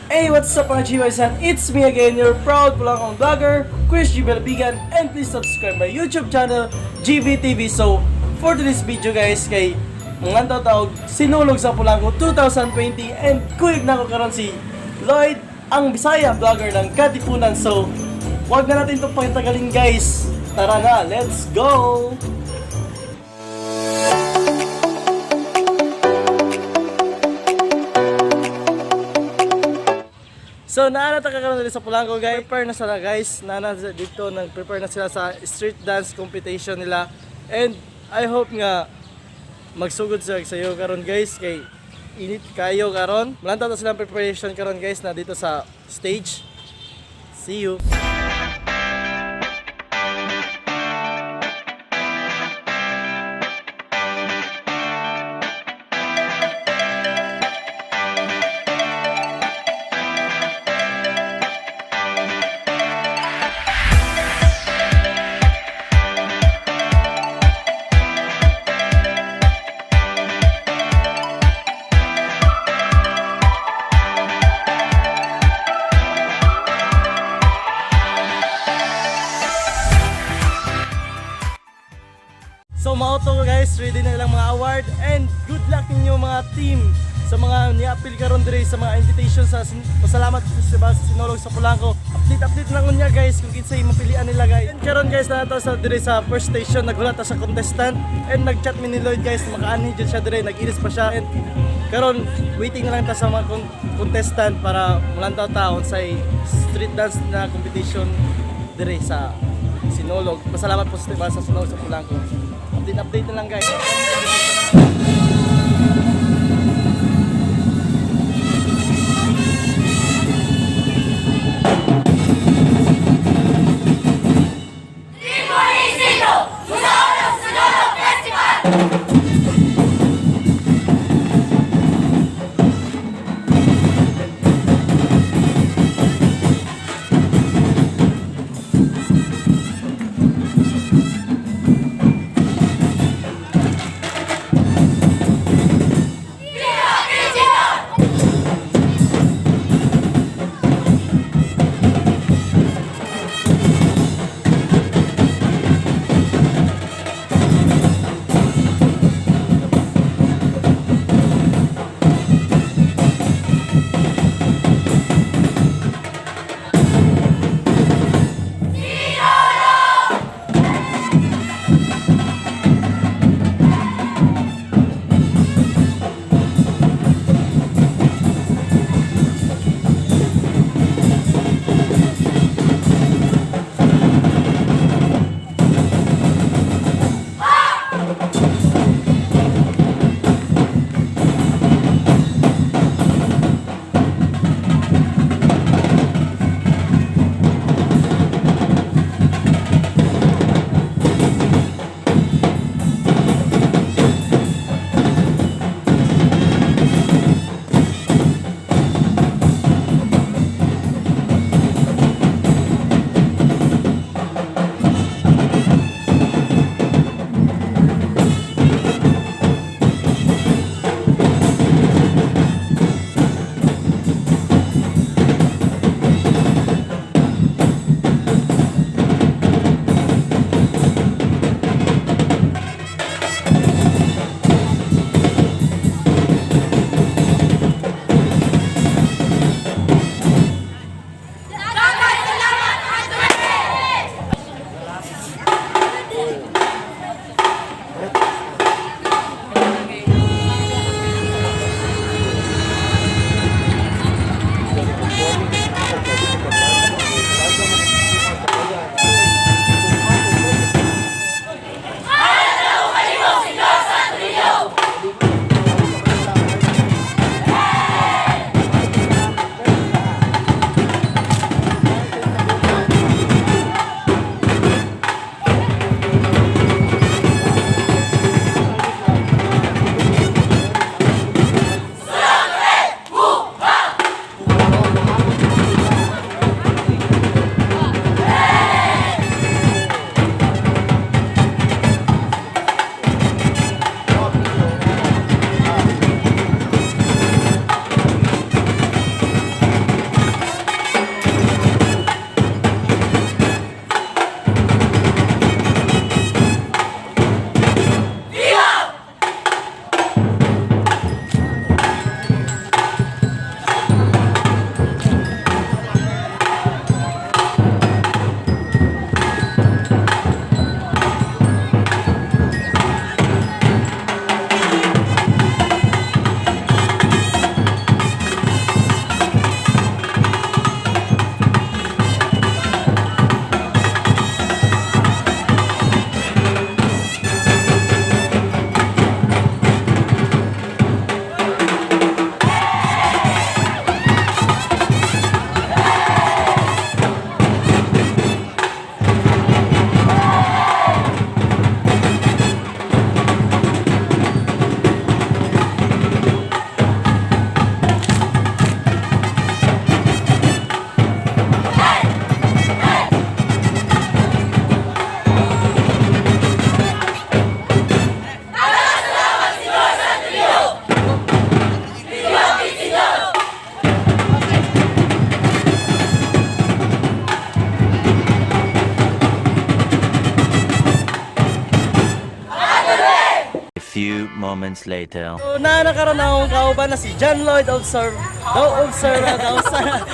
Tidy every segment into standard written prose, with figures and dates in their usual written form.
Hey, what's up, mga GYSan? It's me again, your proud Pulangkong vlogger, Chris G. Belbigan, and please subscribe my YouTube channel, GVTV. So, for today's video, guys, kay mga tawag Sinulog sa Pulangko 2020 and kuyog na ko karon si Lloyd, ang Bisaya vlogger ng Katipunan. So, wag na natin itong pagtagalin, guys. Tara na, let's go! So naana ta karon diri sa Pulangko, guys. Prepare na sila, guys. Naana sila dito, nag-prepare na sila sa street dance competition nila. And I hope nga magsugod sila sa iyo karon, guys, kay init kayo karon. Malanta ta silang preparation karon, guys, na dito sa stage. See you. So mao to, guys, ready na ilang mga award and good luck ninyo mga team sa mga niapil karon diri sa mga invitation sa pasalamat sa Sinulog sa Pulangko. Update update lang unya, guys, kung kinsay mapilian nila, guys. And karon, guys, naa ta sa diri sa first station, naghulat ta sa contestant and nagchat mi ni Lloyd, guys, makaanhi jud siya diri, nag-iris pa siya and karon waiting na lang ta sa mga contestant para mulantaw ta unsay street dance na competition diri sa Sinulog. Pasalamat po sa Sinulog sa Pulangko. Update update na lang, guys. Few moments later. So, na nakaroon na akong kauban na si John Lloyd Observe. Daw observe na daw sa.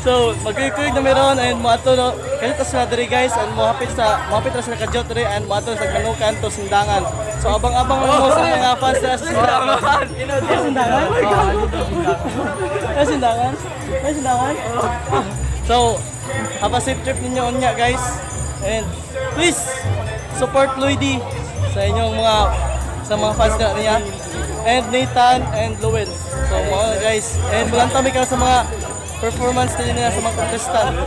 So, magkuyog na meron and mo ato no. Kanito sila diri, guys, and mo hapit ra sila kadyot diri and mo ato sa Kanukan to Sindangan. So, abang-abang lang mo sa mga fans na sa Sindangan. Sindangan? Ay, Sindangan? Ay, Sindangan? So, have a safe trip ninyo unya, guys. And please support Lloydie sa inyong mga sa mga fans na niya. And Nathan and Lowell. So mga guys, and mulang kami ka sa mga performance nila sa mga contestant.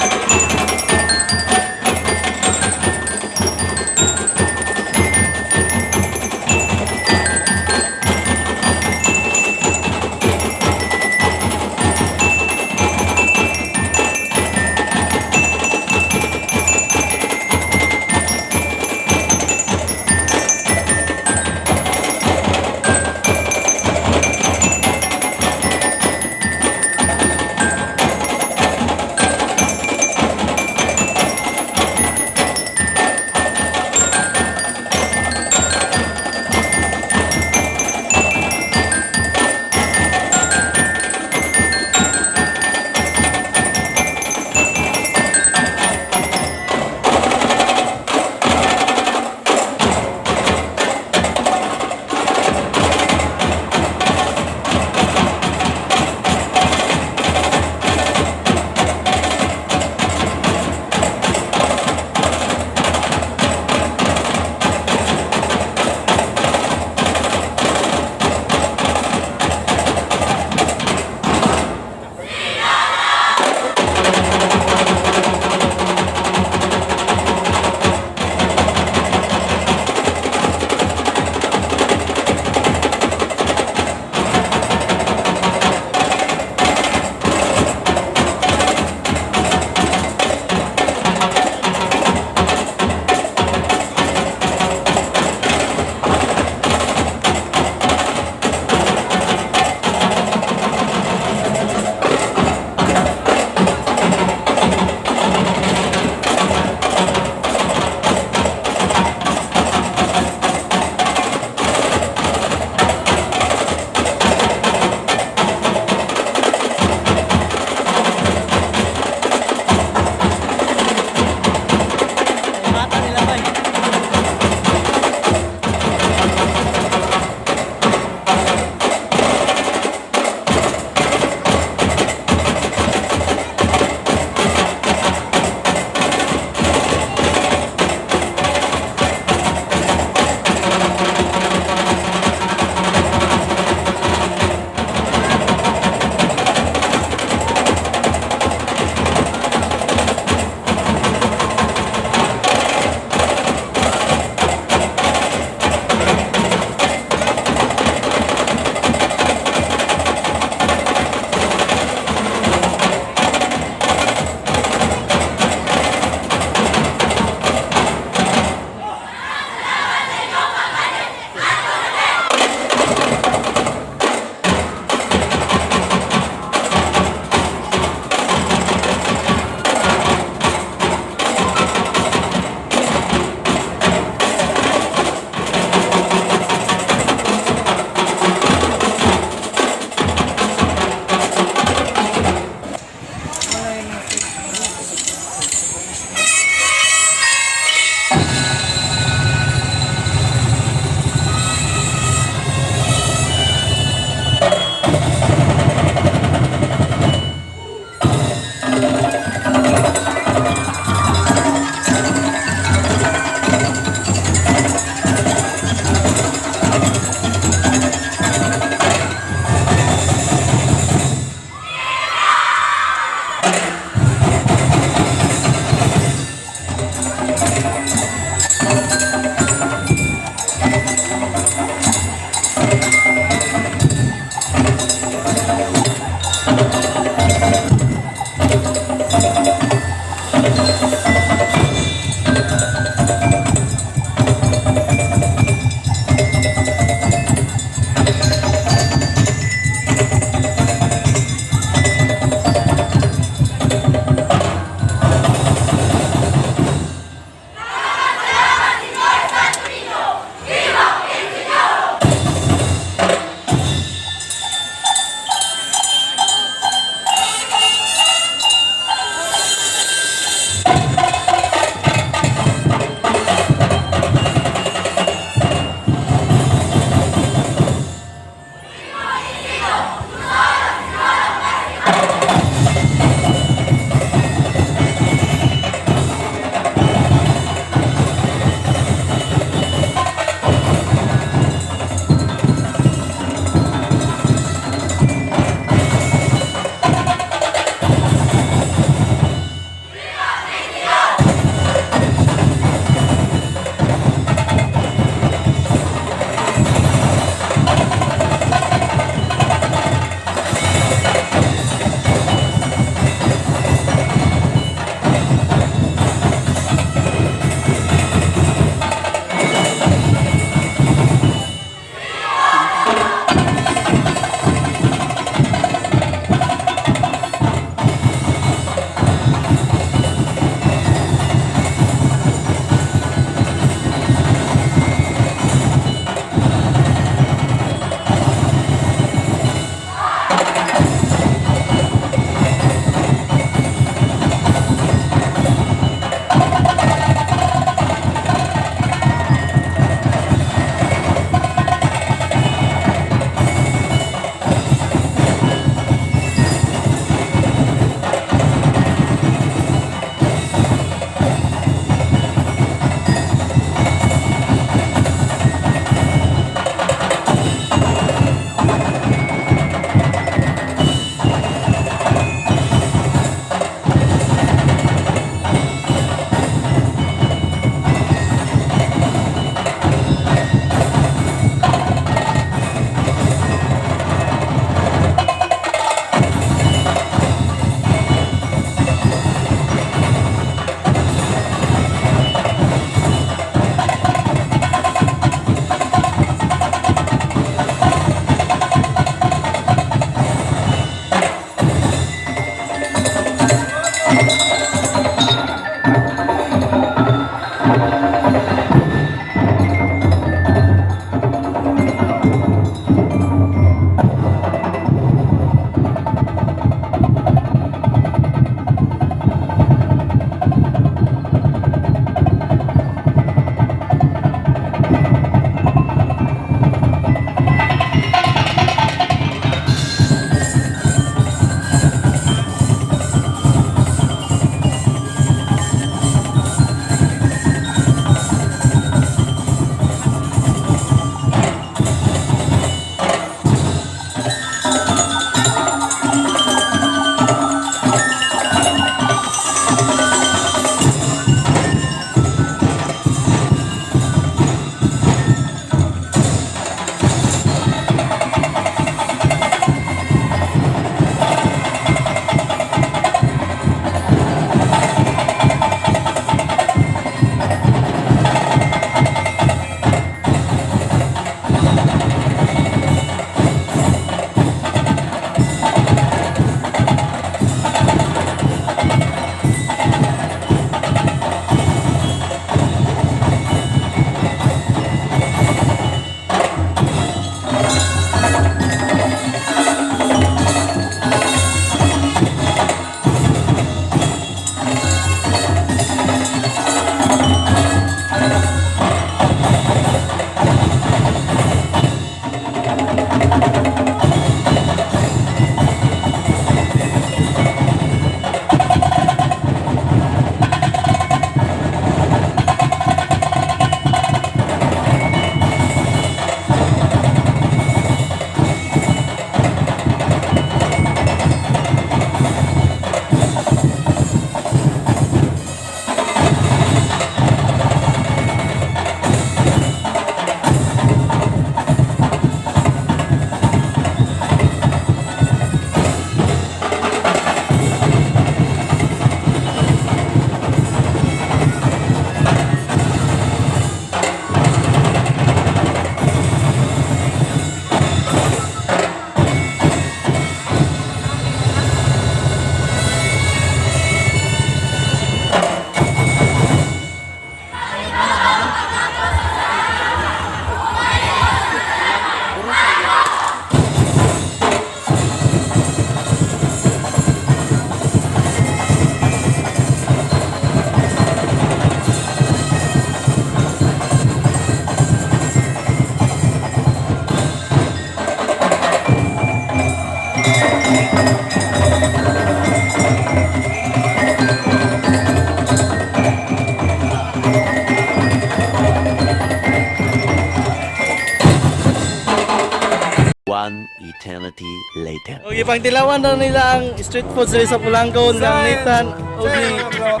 Later. Okay, pangtilawan daw nila ang street food diri sa Pulangko ng Nathan. Okay. Bro.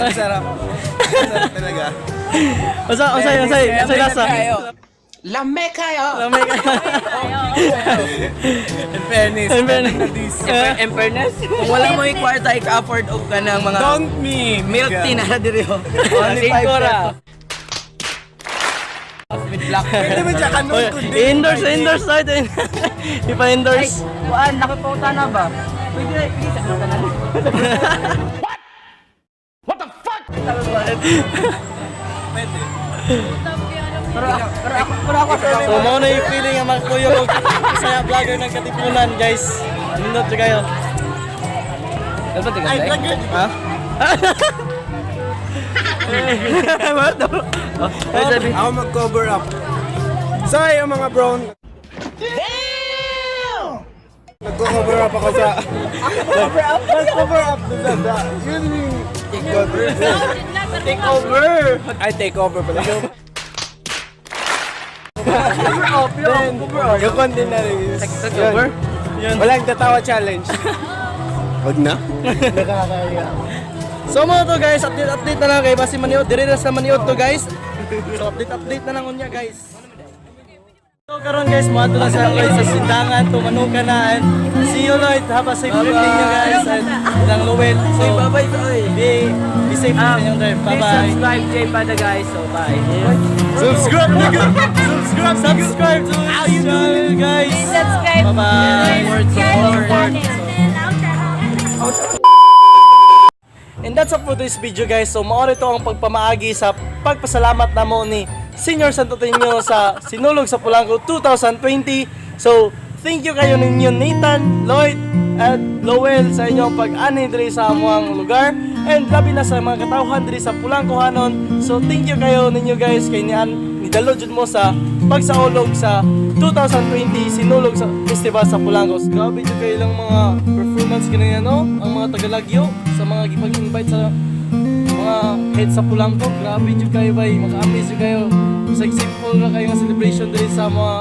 Ang sarap. Ang sarap talaga. Usa, unsay, unsay, unsay lasa? Lame kayo! Lamay ka. In fairness. In fairness. In fairness, kung wala mo yung kwarta, ika-afford og ka ng mga Don't me. Milk tea na diri oh. Only 5 Singko ra. pesos. With black. Pwede mo siya kanon Oy, kundi. endorse, endorse tayo. Ipa-endorse. Kuan, nakapauta na ba? Pwede na, pwede sa tanan. Pwede. Pero ako So, mao na yung feeling ang mga kuya ko. Saya vlogger ng Katipunan, guys. Nindot jud kayo. Ay, vlogger. Ha? Ay, sabi. Ako mag-cover up. So, ayun mga bro. Damn! Nagko-cover up ako sa... Cover up? Nag-cover up. Yun yung take over. Take over. Ay, take over pala. Cover up, yo. Then, Cover up. yung content na rin is... Take over? Yun. Walang tatawa challenge. Wag na. Nakakahiya. So mga to guys, update update na lang kay basi maniod. Dire na sa maniod to, guys. So update update na lang unya, guys. So karon guys, moadto na sa Lloyd sa Sindangan, tumanuka na and see you, Lloyd. Have a safe trip ninyo, guys, and ilang Lowell. So Bye-bye, oy. be safe sa inyong drive. Please Bye-bye. subscribe Jay Pada, guys. So bye. Subscribe, nigga. Subscribe, subscribe to his channel, guys. Subscribe. Bye-bye. Subscribe Support. channel. And that's all for this video, guys. So mao ito ang pagpamaagi sa pagpasalamat namo ni Senior Santo Niño sa Sinulog sa Pulangko 2020. So thank you kayo ninyo Nathan, Lloyd, at Lowell sa inyong pag-ani diri sa amuang lugar and labi na sa mga katawhan diri sa Pulangkohanon. So thank you kayo ninyo, guys, kay nian nidalo jud mo sa pagsaulog sa 2020 Sinulog sa Festival sa Pulangko. Grabe jud kayo lang mga performance kanina, no? Ang mga Tagalagyo sa mga gipag-invite sa mga head sa Pulangko. Grabe jud kayo bay, maka-amaze jud kayo. Bisag simple ra kayo nga celebration diri sa mga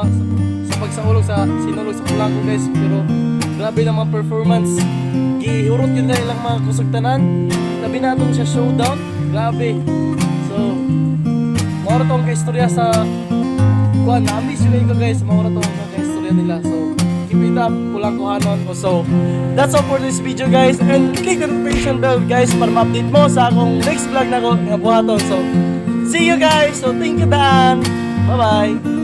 sa pagsaulog sa Sinulog sa Pulangko, guys, pero grabe lang mga performance. Gihurot yun na ilang mga kusog tanan. Labi na atong siya showdown. Grabe. So, mao ra tong kaistorya sa kuan, na-amaze yun ko, guys. Mao ra tong kaistorya nila. So, keep it up, Pulangkohanon. So, that's all for this video, guys. And click the notification bell, guys, para ma-update mo sa akong next vlog na ko nga buhaton. So, see you guys. So, thank you, Dan. Bye-bye.